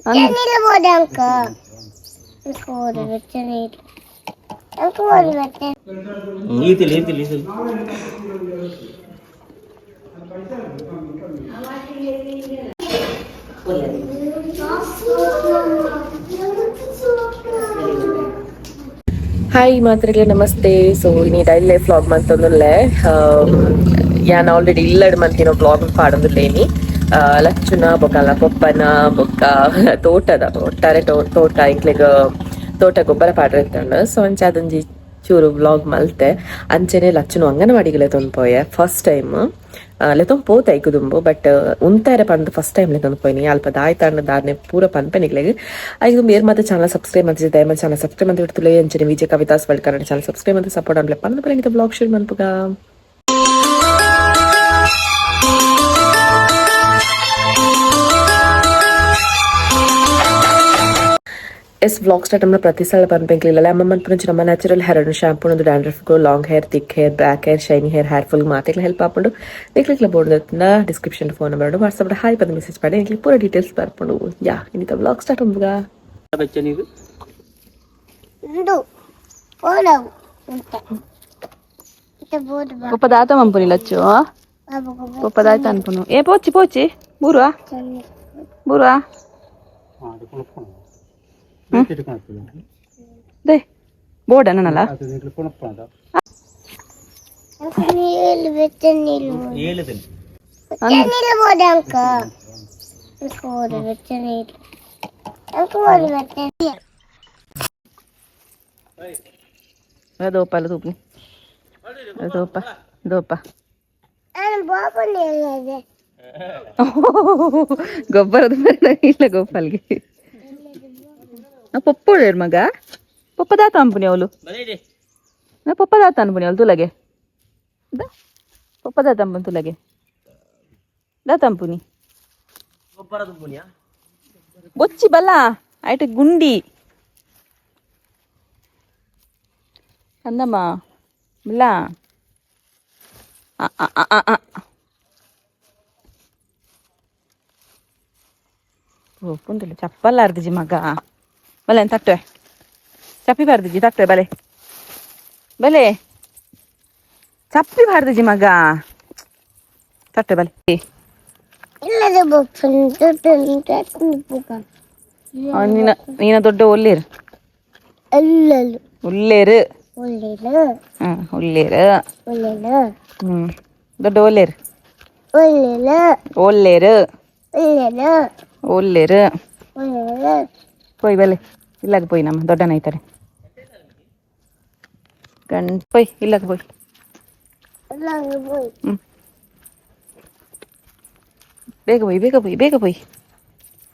ನೀರು ಬೋದ ಅಂಕ ಹೋದ ಬೆಚ್ಚ ನೀರು ಅಂಕ ಹೋದ ಬೆಚ್ಚ. ಈತಿಲ್ ಈತಿಲ್ ಈತಿಲ್. ಹಾಯ್ ಮಾತ್ರೆಗೆ ನಮಸ್ತೆ. ಸೊ ಇನಿ daily life vlog ಮಂತೊಂದುಲ್ಲೆ. ಯಾನ್ ಆಲ್ರೆಡಿ ಇಲ್ಲಡ್ ಮಂತಿನ ವ್ಲಾಗ್ ಪಾಡೊಂದುಲ್ಲೇನಿ. ಲಚ್ಚುನ ಬೊಕಲ ಪೊಪ್ಪನ ಬೊಕ್ಕ ತೋಟದ ಒಟ್ಟಾರೆ ತೋಟ ಇಂಕ್ಲೆಗ್ ತೋಟ ಗೊಬ್ಬರ ಪಾಡ್ರೆತ್ತಂಡ್. ಸೊ ಅಂಚ ಅದೊಂಜಿ ಚೂರು ವ್ಲಾಗ್ ಮಲ್ತೆ. ಅಂಚನೆ ಲಚ್ಚುನು ಅಂಗನವಾಡಿಗೆ ಲೆತೊಂದು ಪೋಯೆ ಫಸ್ಟ್ ಟೈಮ್. ಲೆತೊಂದು ಪೋತೆ ಐಕುದುಂಬು, ಬಟ್ ಉಂತಾರೆ ಪಂದ್ ಫಸ್ಟ್ ಟೈಮ್ ಲೆತೊಂದು ಪೋಯಿನಿ. ಅಲ್ಪ ದಾಯ್ತಾಂಡ ದಾರ್ನೆ ಪೂರ ಪನ್ಪೆನಿಗ್ಲೆಗ್. ಐಕ್ ಏರ್ ಮಾತ ಚಾನಲ್ ಸಬ್ಸ್ಕ್ರೈಬ್ ಮಂತಿದೆ, ದಯಮಾಡಿ ಚಾನಲ್ ಸಬ್ಸ್ಕ್ರೈಬ್ ಅಂತ ಇಡ್ತುಲೆ. ಅಂಚನೆ Vijaya Kavitha's world Kannada channel subscribe ಅಂತ ಸಪೋರ್ಟ್ ಅನ್ಲೆ ಪಂದ್ ಪರ ಬ್ಲಾಗ್ ಶುರು ಮನ್ಪುಗ. S, vlog start ನಮ್ಮ ಪ್ರತಿ ಸಲ ಪನ್ಪೆಂಕ್ಲಿಲ್ಲ. ಅಮ್ಮ ಮನ್ಪುನಂಚ ನಮ್ಮ natural hair shampoo ಒಂದು dandruff, long hair, thick hair, black hair, shiny hair, hair fall ಮಾತೆಗ್ಲ help ಆಪುಂಡು. ನಿಕ್ಲಿಕ್ಲ board description phone number, WhatsApp hi ಪದ ಮೆಸೇಜ್ ಮಾಡಿ ನಿಕ್ಲಿ ಪೂರ ಡೀಟೇಲ್ಸ್ ಬರ್ಪುಂಡು. ಯಾ, ಇನ್ನಿತ ವ್ಲಾಗ್ ಸ್ಟಾರ್ಟ್ ಮನ್ಪುಗ. ಬೆಚ್ಚ ನೀರು. ಉಂಡು ಓಡವು ಅಂತ ಇತ್ತ ಬೋದ ಬಾ. ಪೊಪ್ಪ ದಾತ ಮಂಪುನಿ ಲಚ್ಚು. ಬಾಬು. ಪೊಪ್ಪ ದಾತ ಅನ್ಪುನು. ಏ ಪೋಚಿ ಪೋಚಿ ಬೂರ್ವಾ ಬೂರ್ವಾ. They board ಅನ್ನಲ್ಲ. ಅಂಕ ನೀರು ಬೆಚ್ಚ ನೀರು. ಏಳು ತಿನ್. ಬೆಚ್ಚ ನೀರು ಬೋದ ಅಂಕ ಹೋದ ಬೆಚ್ಚ ನೀರು ಅಂಕ ಹೋದ ಬೆಚ್ಚ ನೀರು. ದೋಪಲ್ಲ ತೂಪು ದೋಪ ದೋಪ. ನಾನು ಬಾಬು ನೀರು. ಗೊಬ್ಬರದ ಮೇಲೆ ಇಲ್ಲ ಗೋಪಾಲ್ಗೆ. ಪೊಪ್ಪ ಒಳ್ಳೆಯರು ಮಗ. ಪೊಪ್ಪ ದಾತ ಅನ್ಪುನಿ ಅವಳು. ನಾ ಪೊಪ್ಪ ದಾತ ಅನ್ಪುನಿ ಅವಳು ತುಲಗೆ the ಪೊಪ್ಪ ದಾತ ಅಂಪುನಿ ತುಲಗೆ ದಾತ ಅಂಪುನಿ. ಗೊಬ್ಬರ ತುಂಬುನಿಯಾ? ಬೊಚ್ಚಿ ಬಲ್ಲ ಆಯ್ತು ಗುಂಡಿ ಕಂದಮ್ಮ ಬಲ್ಲ. ಆ ಆ ಆ ಆ ಆ. ಓ ಪುಂದಲ್ಲ ಚಪ್ಪಲ್ ಅರ್ದಿಜಿ ಮಗ. ಬಲೆ ತಟ್ಟೆ ಚಪ್ಪಿ ಬಾರ್ದಿಜಿ ತಟ್ಟೆ. ಬಲೆ ಬಲೆ ಚಪ್ಪಿ ಬಾರ್ದಿಜಿ ಮಗ ತಟ್ಟೆ ಬಲೆ. ಇಲ್ಲದ ಬೊಪ್ಪು ದೊಡ್ಡ. ನೀನ ನೀನ ದೊಡ್ಡ ಒಲ್ಲೇರು. ಎಲ್ಲೆಲ್ಲೂ. ಒಲ್ಲೇರು. ಒಳ್ಳೇದು. ಹ್ಮ್, ಒಲ್ಲೇರು. ಒಳ್ಳೇದು. ಹ್ಮ್, ದೊಡ್ಡ ಒಲ್ಲೇರು. ಒಳ್ಳೇದು. ಒಲ್ಲೇರು. ಒಳ್ಳೇದು. ಒಲ್ಲೇರು. ಒಳ್ಳೇದು. ಪೋಯ್ ಬಲೆ ಇಲ್ಲಾಗ ಪೋಯ್. ನಮ್ಮ ದೊಡ್ಡನ ಐತಾರೆ ಗಣ್ ಪೋಯ್ ಇಲ್ಲಾಗ ಪೋಯ್. ಎಲ್ಲಂಗೆ ಪೋಯ್. ಹ್ಮ್, ಬೇಗ ಪೋಯ್, ಬೇಗ ಪೋಯ್, ಬೇಗ ಪೋಯ್.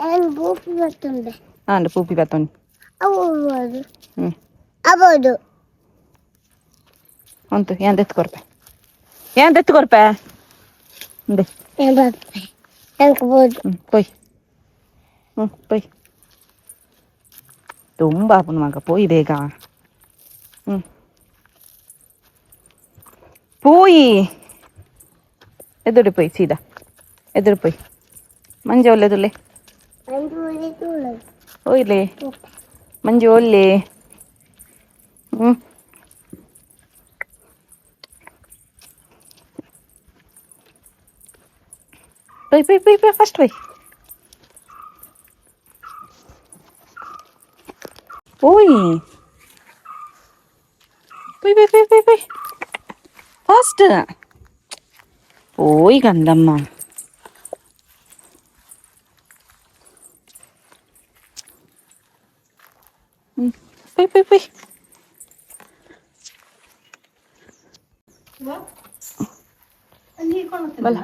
ನಾನು ಬೂಪಿ ಬರ್ತುಂಡೆ. ಹಾಂ, ಪೂಪಿ ಬತ್ತೊಂಡು. ಅವು ಅದು. ಹ್ಮ್. ಅಬೋದು. ಉಂಟು. ಏನ್ ದೆತ್ತು ಕೊರ್ಪೆ, ಏನ್ ದೆತ್ತು ಕೊರ್ಪೆ ಇಂದೆ. ನಾನು ಬರ್ಪೆ ನಂಗೆ ಬೋದು. ಹ್ಮ್, ಪೋಯ್. ಹ್ಮ್, ಪೋಯ್. ತುಂಬ ಆಪುಂಡು ಮಗ, ಪೋಯ್ ಬೇಗ. ಹ್ಮ್, ಪೋಯಿ ಎದುರು ಪೋಯ್, ಸೀದಾ ಎದುರು ಪೋಯ್. ಮಂಜೆ ಒಲ್ಲೆದುಲ್ಲೆ. ಅಂದು ಒಳ್ಳೆ ತೂಳು. ಓಯ್ಲೆ ಮಂಜು ಒಲ್ಲೆ. ಹ್ಮ್, ಪೋಯ್ ಪೋಯ್ ಪೋಯ್ ಪೋಯ್, ಫಸ್ಟ್ ಪೋಯ್. ಓಯ್ ಪೋಯ್ ಪೋಯ್ ಪೋಯ್ ಪೋಯ್ ಪೋಯ್, ಫಾಸ್ಟ್ ಪೋಯ್ ಕಂದಮ್ಮ. ಹ್ಮ್, ಪೋಯ್ ಪೋಯ್ ಪೋಯ್. ಬಲ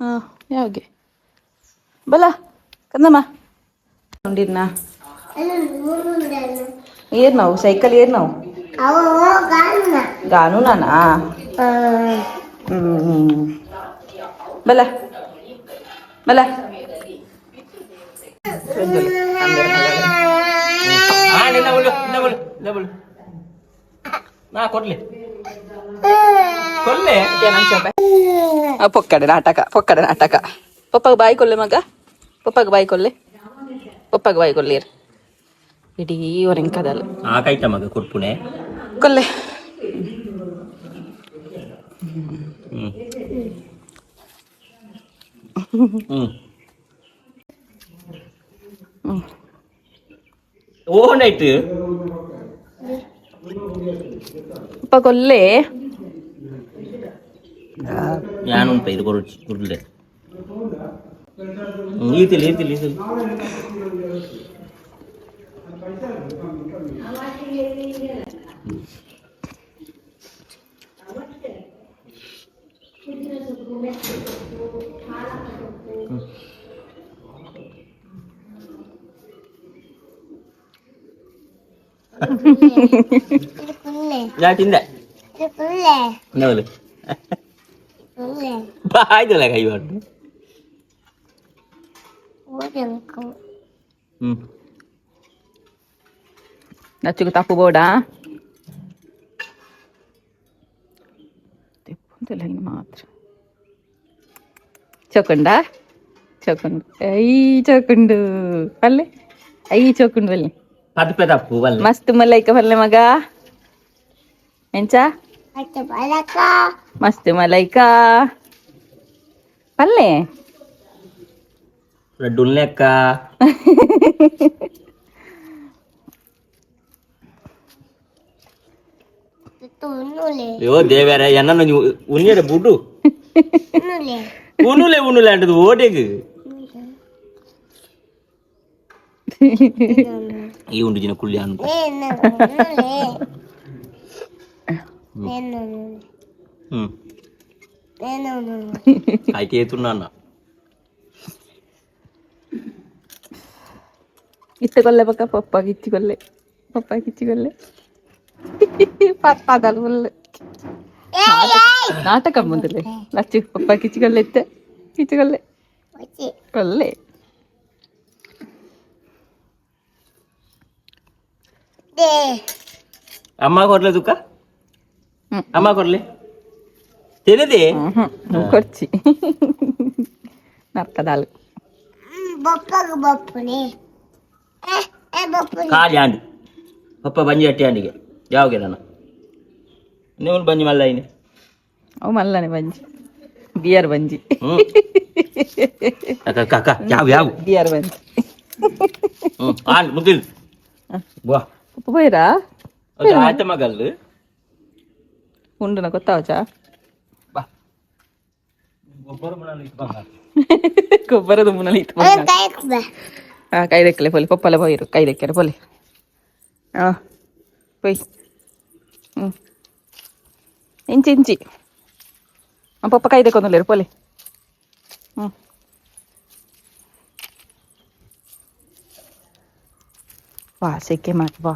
ಹಾಂ ಯಾವಾಗೆ ಬಲ ಕಂದಮ್ಮ ಉಂಡಿರ್ನಾ. ಅಲ್ಲ ನೂರು. ಏರ್ ನಾವು ಸೈಕಲ್ ಏರ್ ನಾವು. ಅವ ಗಾನ. ಗಾನು ನಾನಾ. ಹ್ಮ್, ಬಲ ಬಲ. ಆ ನಿನ್ನ ಬಳು ನಿನ್ನ ಬಳು ನಿನ್ನ ಬಳು ನಾ ಕೊಡ್ಲಿ ಕೊಲ್ಲೆ. ಪೊಕ್ಕಡೆ ನಾಟಕ, ಪೊಕ್ಕಡೆ ನಾಟಕ. ಪಪ್ಪಾಗ ಬಾಯಿ ಕೊಲ್ಲೆ ಮಗ, ಪಪ್ಪಾಗ ಬಾಯಿ ಕೊಲ್ಲೆ. ಪಪ್ಪಾಗ ಬಾಯಿ ಕೊಲ್ಲಿಯರ್ ಇಡೀ ಒರೆಂಕದಲ್ಲ. ಆ ಕೈತ ಮಗ ಕೊಡ್ಪುಣೆ. ಕೊಲ್ಲೆ. ಹ್ಮ್ ಹ್ಮ್ ಓ ನೈಟ್. ಪಪ್ಪ ಕೊಲ್ಲೆ. ಯಾನುಂಟ ಇದು ಕೊರುಚಿ ಕುರ್ಲೆ ಈತಿಲ್ ಈತಿಲ್ ಈತಿಲ್. ಕುಲ್ಲೆ. ಯಾ ತಿಂದೆ. ಕುಲ್ಲೆ. ನವಲು. ಕುಲ್ಲೆ. ಬಾಯ್ದಲ್ಲ ಕೈ ಹೊಟ್ಟು. ಓದಂಕು. ಹ್ಮ್. ನಚ್ಚುಗು ತಪ್ಪು ಬೋಡ ತೆಪ್ಪುಂತೆಲ್ಲ ಇನ್ನು ಮಾತ್ರ. ಚೊಕುಂಡ ಚೊಕುಂಡು I ಚೊಕುಂಡು ಪಲ್ಲೆ I ಚೊಕುಂಡು ಬಲ್ಲೆ. ಪದಪೆ ತಪ್ಪು ಬಲ್ಲೆ. ಮಸ್ತ್ ಮಲೈಕ ಪಲ್ಲೆ ಮಗ ಎಂಚ. ಅತ್ತ ಬಲಕ. ಮಸ್ತ್ ಮಲೈಕ ಪಲ್ಲೆ. ರಡ್ಡು ಲೆಕ್ಕ. ಉನ್ನುಲೆ. ಅಯ್ಯೋ ದೇವರ ಎನ್ನ ಉನ್ನಿಯರ ಬುಡು. ಉನ್ನುಲೆ. ಉನುಲೆ ಉನುಲೆ ಅಂಟದು ಓಟೆಗ್ ಈ ಉಂಡು ಜಿನ ಕುಳ್ಳಿ ಅನು. ನೇನು ಉನ್ನುಲೆ ನೇನು. ಹ್ಮ್. ನೇನು ಉನ್ನುಲೆ. ಆಯ್ತು ಏತುನ್ನ. ಇತ್ತೆ ಕೊಲ್ಲೆ ಪಕ್ಕ ಪಪ್ಪ ಕಿಚ್ಚಿ ಕೊಲ್ಲೆ ಪಪ್ಪ ಕಿಚ್ಚಿ ಕೊಲ್ಲೆ ಪಪ್ಪ ಕೊಲ್ಲೆ ನಾಟಕ ಮುಂದಲೆ ಲಚ್ಚು ಪಪ್ಪ ಕಿಚ್ಚಿ ಕೊಲ್ಲೆ ಇತ್ತೆ ಕಿಚ್ಚಿ ಕೊಲ್ಲೆ. ಒಚ್ಚಿ. ಕೊಲ್ಲೆ. They. ಅಮ್ಮ ಕೊರ್ಲೆ ತುಕ್ಕ. ಹ್ಮ್. ಅಮ್ಮ ಕೊರ್ಲೆ తెలియదే. ಹ್ಮ್ ಕೊರ್ಚಿ ನರ್ಕದಾಲು. ಬೊಪ್ಪಗ ಬೊಪ್ಪನೆ ಏ ಏ ಬೊಪ್ಪನೆ. ಖಾಲಿ ಆಂಡ್ ಪಪ್ಪ ಬಂಜಿ ಅಟ್ಟಿ ಆಂಡಿಗೆ ಯಾವಾಗ ನಾನು ನೀವು ಬಂಜಿ ಮಲ್ಲ ಇನಿ. ಅವು ಮಲ್ಲನೆ ಬಂಜಿ ಬಿಯರ್ ಬಂಜಿ. ಹ್ಮ್ ಅಕ್ಕ ಅಕ್ಕ ಅಕ್ಕ ಯಾವ ಯಾವ. ಬಿಯರ್ ಬಂಜಿ. ಹ್ಮ್ ಆಂಡ್ ಮುಗಿಲ್ ಬಾ. ಪಪ್ಪ ಪೋಯ್ರಾ? ಅದು ಆಯ್ತ ಮಗಲ್ಲು. ಉಂಡುನ ಗೊತ್ತಾವಚಾ? ಬಾ ಗೊಬ್ಬರ ಮುನಾಲಿ ಬಂಗ. ಗೊಬ್ಬರದ ಮುನಲಿ ಇತ್ತು. ಕೈಕ್ ಬಾ. ಹಾ ಕೈ ದೆಕ್ಕಲೆ ಪೋಲಿ ಪಪ್ಪಲ ಪೋಯಿರು ಕೈ ದೆಕ್ಕರೆ ಪೋಲಿ ಹಾ ಪೊಯ್. ಹ್ಞೂ ಇಂಚಿ ಇಂಚಿ ಪಪ್ಪ ಕೈ ದೆಕ್ಕೊಂದುಲ್ಲೇರು ಪೋಲಿ. ಹ್ಞೂ ವಾ ಸೆಕೆ ಮಾತು ವಾ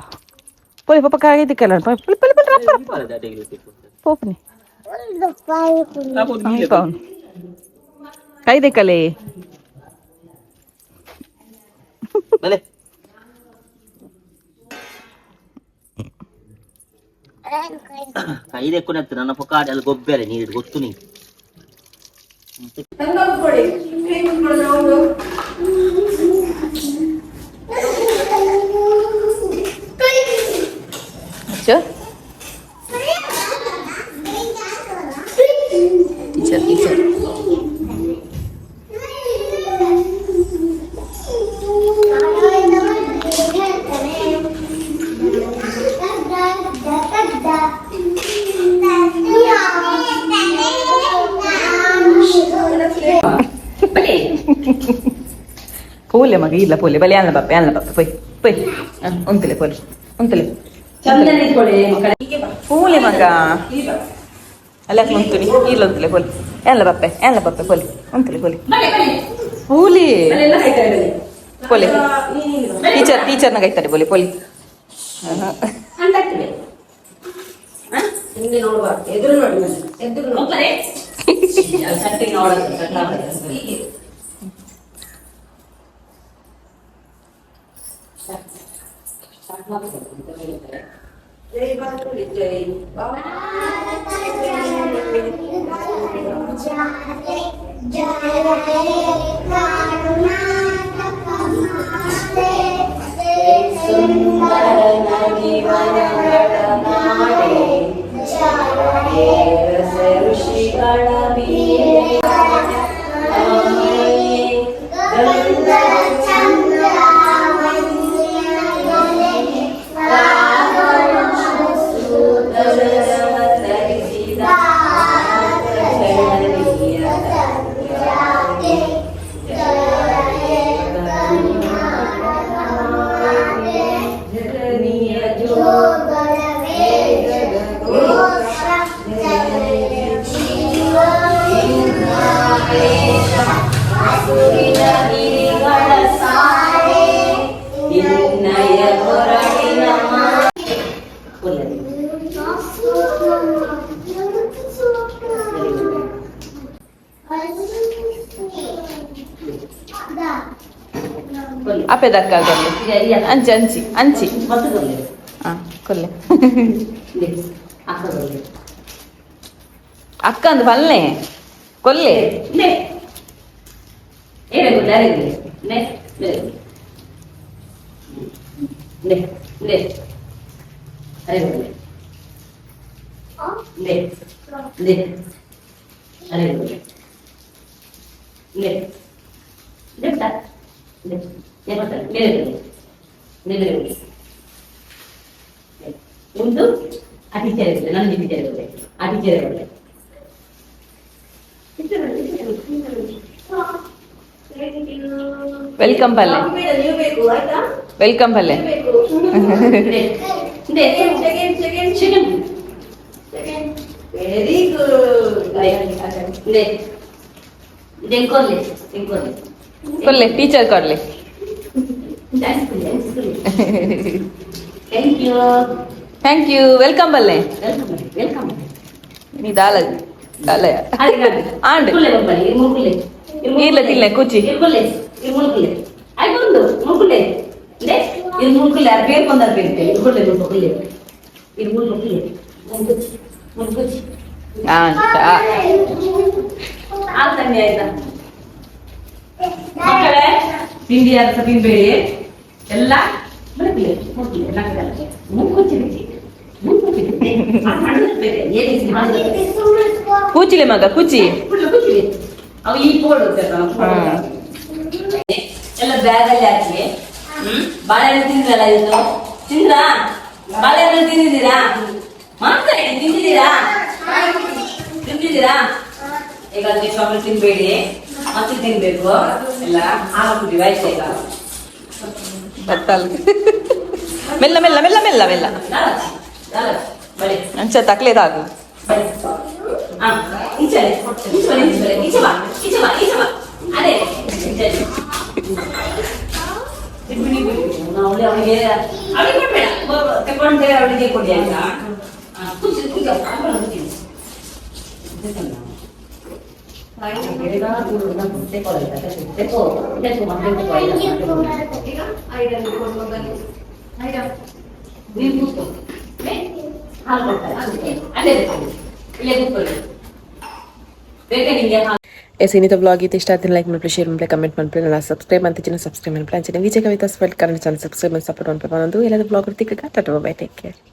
ಪೋಲಿ ಪಪ್ಪ ಕೈ ದೆಕ್ಕಲ್ಲ ಪೋಲಿ ಪೋಲಿ ಪೋಲಿ ರಪ್ಪ ರಪ್ಪ ಪೋಪನಿ. ಒಂದು ಪಾಯಿ ಕುಲ್ಲೆ. ಪೌನ್ ಕೈ ದೆಕ್ಕಲೆ. ಬಲೆ. ಕೈ. ಕೈ ದೆಕ್ಕುನತ್ತು ನನ್ನ ಪೊಕ್ಕಾಡಿ ಅಲ್ಲಿ ಗೊಬ್ಬರ ನೀರು ಗೊತ್ತು ನೀ. ಅಚ್ಚು ಟೀಚರ್ ಟೀಚರ್. ಪೋಲೆ ಮಗ ಇಲ್ಲ ಪೋಲೆ ಬಲೆ ಅಲ್ಲ ಬಾಪೆ ಅಲ್ಲ ಬಾಪೆ ಪೊಯ್ ಪೊಯ್ ಉಂತಲೆ ಪೋಲೆ ಉಂತಲೆ ಪೋಲೆ ಮಗ ಅಲ್ಲ ಉಂತುನಿ ಇಲ್ಲ ಉಂತಲೆ ಪೋಲೆ ಎಲ್ಲ ಬಾಪೆ ಎಲ್ಲ ಬಾಪೆ ಪೋಲೆ ಉಂತಲೆ ಪೋಲೆ ಪೋಲೆ ಪೋಲೆ ಟೀಚರ್ ಟೀಚರ್ನಾಗ ಐತಾರೆ ಪೋಲೆ ಪೋಲೆ. ಜಯ ಕರ್ನಾಟಕ ಮಾತೆ. ಅಪ್ಪೆ ದಕ್ಕ ಕೊರ್ಲೆ. ಅಂಚಿ ಅಂಚಿ ಅಂಚಿ. ಹಾ, ಕೊಲ್ಲೆ. ಅಕ್ಕ ಅಂದ್ ಪಲ್ಲೆ ಕೊಲ್ಲೆ. ಒಂದು ಆ ಟೀಚರ್ ನನ್ನ ಟೀಚರ್, ಆ ಟೀಚರ್. Welcome ಪಲ್ಲೆ, welcome ಪಲ್ಲೆ. Very good. ಕೊಲ್ಲೆ, teacher ಕೊಡ್ಲಿ. Thank you. Thank you. Welcome ಬಲ್ಲೆ. Welcome. ನೀ ದಾಲ ದಾಲ ಆಂಡ್ ಇಲ್ಲ ತಿನ್ಲೆ ಕೂಚಿ. ಮಕ್ಕಳೇ, ತಿಂಡಿ ಯಾರು ಸಹ ತಿನ್ಬೇಡಿ ಎಲ್ಲ. ಕೂಚಿಲೆ ಮಗ, ಕೂಚಿ. ಅವು ಈ ಪೋಡು ಎಲ್ಲ ಬ್ಯಾಗ್ ಅಲ್ಲಿ ಹಾಕಿ. ಬಾಳೆಹಣ್ಣು ತಿಂದ್ರಲ್ಲ ಇವತ್ತು? ತಿಂದ್ರಾ? ಬಾಳೆಹಣ್ಣು ತಿಂದಿದ್ದೀರಾ? ಮಾತಾಡಿ, ತಿಂದಿದ್ದೀರಾ? ತಿಂದಿದ್ದೀರಾ? ಈಗ ಅದಕ್ಕೆ ಚಾಕ್ಲೇಟ್ ತಿನ್ಬೇಡಿ, ಮತ್ತೆ ತಿನ್ಬೇಕು ಎಲ್ಲ. ಹಾಲು ಕುಡಿ, ಆಯ್ತಾ ಈಗ? ಬತ್ತಲ್. ಮೆಲ್ಲ ಮೆಲ್ಲ ಮೆಲ್ಲ ಮೆಲ್ಲ ಮೆಲ್ಲ. ಬಳೆ. ಅಂಚ ತಕ್ಲೆ ತಾಗು. ಬಳೆ. ಹಾ, ಇಂಚಲೆ ಇಂಚಲೆ ಇಂಚಲೆ, ಈಚೆ ಬಾ, ಈಚೆ ಬಾ, ಈಚೆ ಬಾ. ಅದೇ ಇಂಚಲೆ. ಅವಳಿಗೆ ಅವಳಿಗೆ ಕೊಡ್ಬೇಡ, ತಗೊಂಡ್ರೆ ಅವಳಿಗೆ ಕೊಡಿ, ಆಯ್ತಾ? ಕೂಚಿ ಕೂಚಿ ಕೂಚಿ. ನೀನು ಕೂತ್ಕೋ. ಹಾಲು ಕೊಡ್ತಾರೆ, ಅಲ್ಲೇ ಇಲ್ಲೇ ಕೂತ್ಕೊಳ್ಳಿ. ಬೇಕಾ ನಿಂಗೆ ಹಾಲು? ಎಸ್, ಇನ್ನಿತ ವ್ಲಾಗ್ ಇತ್ತು. ಇಷ್ಟ ಆಯ್ತು ಲೈಕ್ ಮಾಡ್ಲಿ, ಶೇರ್ ಮಾಡ್ಲಿ, ಕಮೆಂಟ್ ಮಾಡ್ಲಿ. ನನ್ನ ಸಬ್ಸ್ಕ್ರೈಬ್ ಅಂತ ಸಬ್ಸ್ಕ್ರೈಬ್ ಮಾಡ್ಲಿ. ಅಂಚನೆ Vijaya Kavitha world Kannada channel subscribe ಮಾಡಿ ಸಪೋರ್ಟ್ ಮಾಡ್ಬೇಕು. ಒಂದು ಎಲ್ಲದ ವ್ಲಾಗ್ ಇರ್ತೀವಿ. Tata, bye, take care.